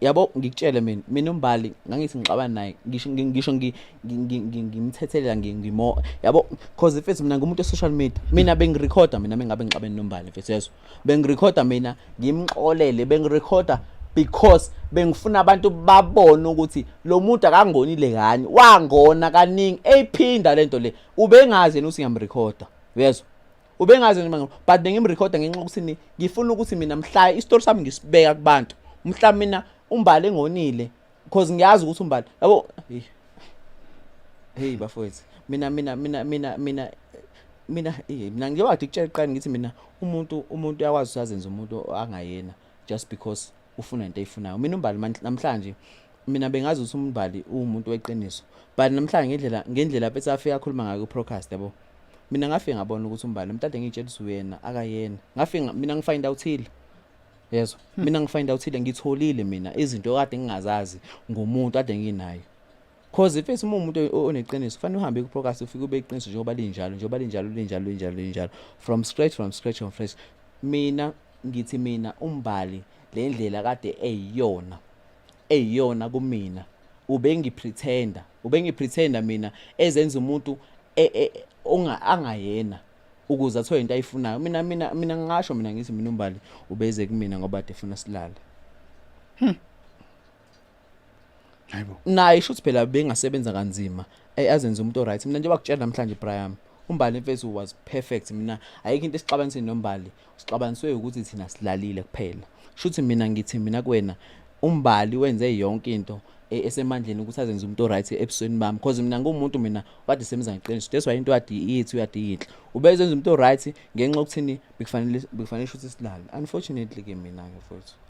Yabo, ngikutshele mina uMbali ngangithi ngixabana naye, ngisho ngimthethelela, ngimo, yabo, cause mfethu mina ngumuntu e-social media. Mina bengirekhoda, mina mengabe ngixabene noMbali, mfethu, yezwa, bengirekhoda mina ngimxolele, bengirekhoda because bengifuna abantu babone ukuthi lo muntu akangonile kanye, wangona kaningi, eyiphinda lento le. Ubengazi yena ukuthi ngiyamrekhoda, uyezwa, ubengazi noma, but bengimrekhoda ngenxa yokuthi ngifuna ukuthi mina mhla isitori sami ngisibeka kubantu, mhla mina uMbali engonile, because ngiyazi ukuthi uMbali, yabo, hey, hey bafowethu, mina ngiyoba kutshela kuqala ngithi mina umuntu uyakwazi ukuthi azenze umuntu angayena just because ufuna into ayifunayo. Mina uMbali namhlanje, mina bengazi ukuthi uMbali uwumuntu weqiniso, but namhlanje ngendlela bese afika akhuluma ngayo ku-podcast, yabo, mina ngafike ngabona ukuthi uMbali mntade ngiyitshela ukuthi uyena akayena. Ngafike mina ngifind outhile, yezwa, mina ngifind outhile, ngitholile mina izinto kade ngingazazi ngumuntu kade nginaye, cause if uma umuntu oneqiniso kufanele uhambe ku-podcast, ufike ube iqiniso njengoba linjalo, njengoba linjalo, linjalo, linjalo, linjalo, from scratch, from scratch, from fresh. Mina ngithi mina uMbali le ndlela kade eyiyona eyiyona kumina, ubengipretenda mina ezenza umuntu onga angayena ukuze athole into ayifunayo. Mina ngingasho mina ngithi mina uMbali ubeze kumina ngoba ade efuna silale. Hayibo. Naye shuthi phela bengasebenza kanzima, azenze umuntu oright. Mina njengoba kutshela namhlanje, Brian, uMbali mfethu was perfect. Mina ayikho into esixabanisile noMbali, sixabaniswe ukuthi thina silalile kuphela. Shuthi mina ngithi mina kuwena uMbali wenze yonke into esemandleni ukuthi azenze umuntu oright ebusweni bami, because mina ngumuntu mina kade sebenza ngeqiniso. That's why into kade ithi uyade yinhle, ubezenza umuntu oright ngenxa yokuthini, bekufanele shuthi silale. Unfortunately ke mina ke futhi.